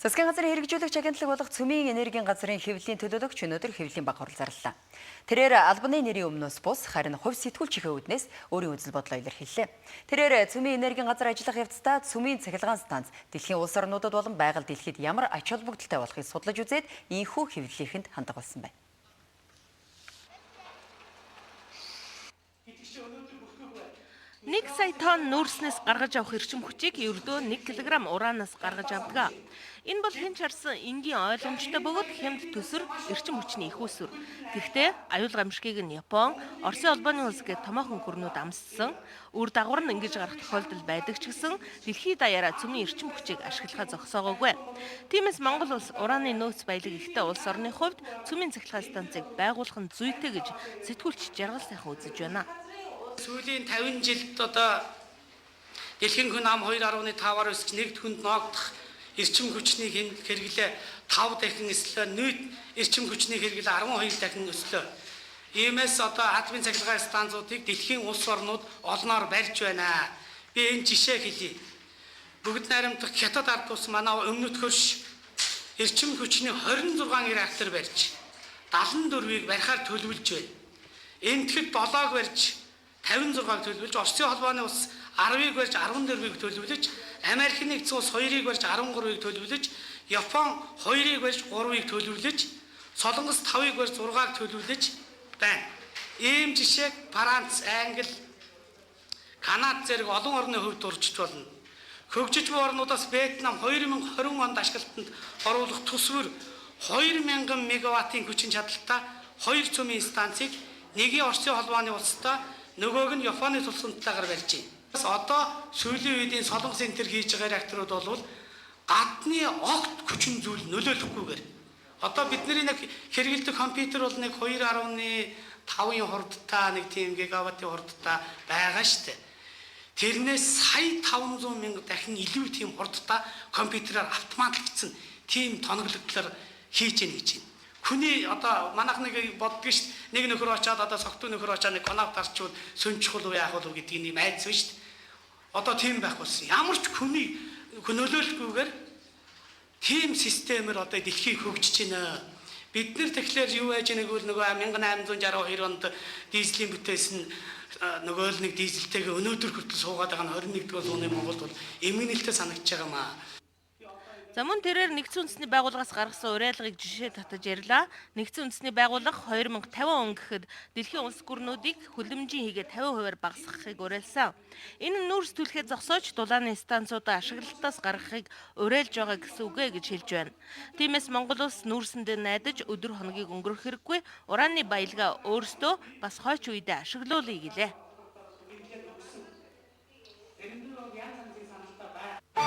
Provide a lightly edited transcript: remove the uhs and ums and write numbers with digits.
Засгийн газрын хэрэгжүүлэгч агентлаг болох Цөмийн энергийн газрын хэвлэлийн төлөөлөгч өнөөдөр хэвлэлийн баг хурал зарлалаа. Тэрээр албаны нэрийн өмнөөс бус харин хувь сэтгүүлчийнхээ үүднээс өөрийн үзэл бодлоо илэрхийллээ. Тэрээр Цөмийн энергийн газар ажиллах явцдаа Цөмийн цахилгаан станц дэлхийн улс орнуудад болон байгаль дэлхийд ямар ач холбогдолтой болохыг судлаж үзээд ийнхүү хэвлэлийнхэнд хандга болсон байна. Нэг сая тонн нүүрснээс гаргаж авах эрчим хүчийг ердөө 1 кг ураанаас гаргаж авдаг. Энэ бол хэн ч харсан энгийн ойлгомжтой бөгөөд хямд төсөр эрчим хүчний их усүр. Гэхдээ аюул гамшигыг нь Япон, Оросын холбооны улс гэх томоохон гүрнүүд амссан. Үр дагавар нь ингэж гарах тохиолдол байдаг ч гэсэн дэлхийд даяараа цөмийн эрчим хүчийг ашиглахаа зогсоогоогүй. Тиймээс Монгол улс урааны нөөц баялаг ихтэй улс орны хувьд цөмийн цахилгаан станцыг байгуулах нь зүйтэй гэж сэтгүүлч Жаргал сайхан үзэж байна. Сүүлийн 50 жилд одоо дэлхийн хүн ам 2.5-аар өсч нэгд хүнд ноогдох эрчим хүчний хэрэглээ 5 дахин өслөө, нийт эрчим хүчний хэрэглээ 12 дахин өслөө. Иймээс одоо атомын цахилгаан станцуудыг дэлхийн улс орнууд олноор барьж байна. Би энэ жишээ хэлье. Бүгд найрамдах Хятад ард улс манай өмнөд хөрш эрчим хүчний 26 реактор барьж 74-ийг барихаар төлөвлөж байна. Энэтхэг 7-ог барьж 56-г төлөвлөж, Оросын холбооны улс 10-ыг барьж 14-ийг төлөвлөж, Америкийн нэгдсэн улс 2-ыг барьж 13-ыг төлөвлөж, Япон 2-ыг барьж 3-ыг төлөвлөж, Солонгос 5-ыг барьж 6-ыг төлөвлөж байна. Ийм жишээг Франц, Англи, Канад зэрэг олон орны хувьд дуржиж болно. Хөгжиж буй орнуудаас Вьетнам 2020 онд ашиглалтанд оруулах төсвөр 2000 мегаваттын хүчин чадалтай хоёр цөмийн станцыг нэгийн Оросын холбооны улстай нөгөөг нь Японы тулсамдтайгаар барьж байна. Бас одоо сүүлийн үеийн Солонгос энэ төр хийж байгаа реакторууд бол гадны огт хүчин зүйл нөлөөлөхгүйгээр одоо бидний нэг хэрэглэдэг компьютер бол нэг 2.5-ын хурдтай нэг тийм гигаваттын хурдтай байгаа шүү дээ. Тэрнээс сая 500 мянга дахин илүү тийм хурдтай компьютераар автоматлагдсан тийм тоноглогдлоор хийж яах гэж байна. Хүний одоо манайх нэг боддог шүү дээ. Нэг нөхөр очоод одоо согтуу нөхөр очоод нэг конав тарчвал сөнчих уу яах вэ гэдгийг нэг айдас шүү дээ. Одоо тийм байх болсон. Ямар ч хүний нөлөөлөхгүйгээр тийм системээр одоо дэлхийг хөгжиж байна. Бид нэр тэгэхээр юу яаж нэг үл нөгөө 1862 онд дизелийн бүтээсэн нөгөө л нэг дизелтэйгээ өнөөдөр хүртэл суугаад байгаа нь 21-р зууны Монголд бол эмгэнэлтэй санагдаж байгаа маа. За мөн тэрээр нэгдсэн үндэсний байгууллагаас гаргасан уриалгыг жишээ татаж ярьлаа. Нэгдсэн үндэсний байгууллага 2050 он гэхэд дэлхийн улс гүрнүүдийг хөлөмжийн хийгээ 50%-аар багасгахыг уриалсан. Энэ нь нүүрс түлхээ зогсоож дулааны станцуудаа ашиглалтаас гаргахыг уриалж байгаа гэсэн үг ээ гэж хэлж байна. Тиймээс Монгол улс нүүрсэндээ найдаж өдөр хоногийг өнгөрөх хэрэггүй, урааны баялгаа өөрсдөө бас хойч үедээ ашиглуулъя гэлээ.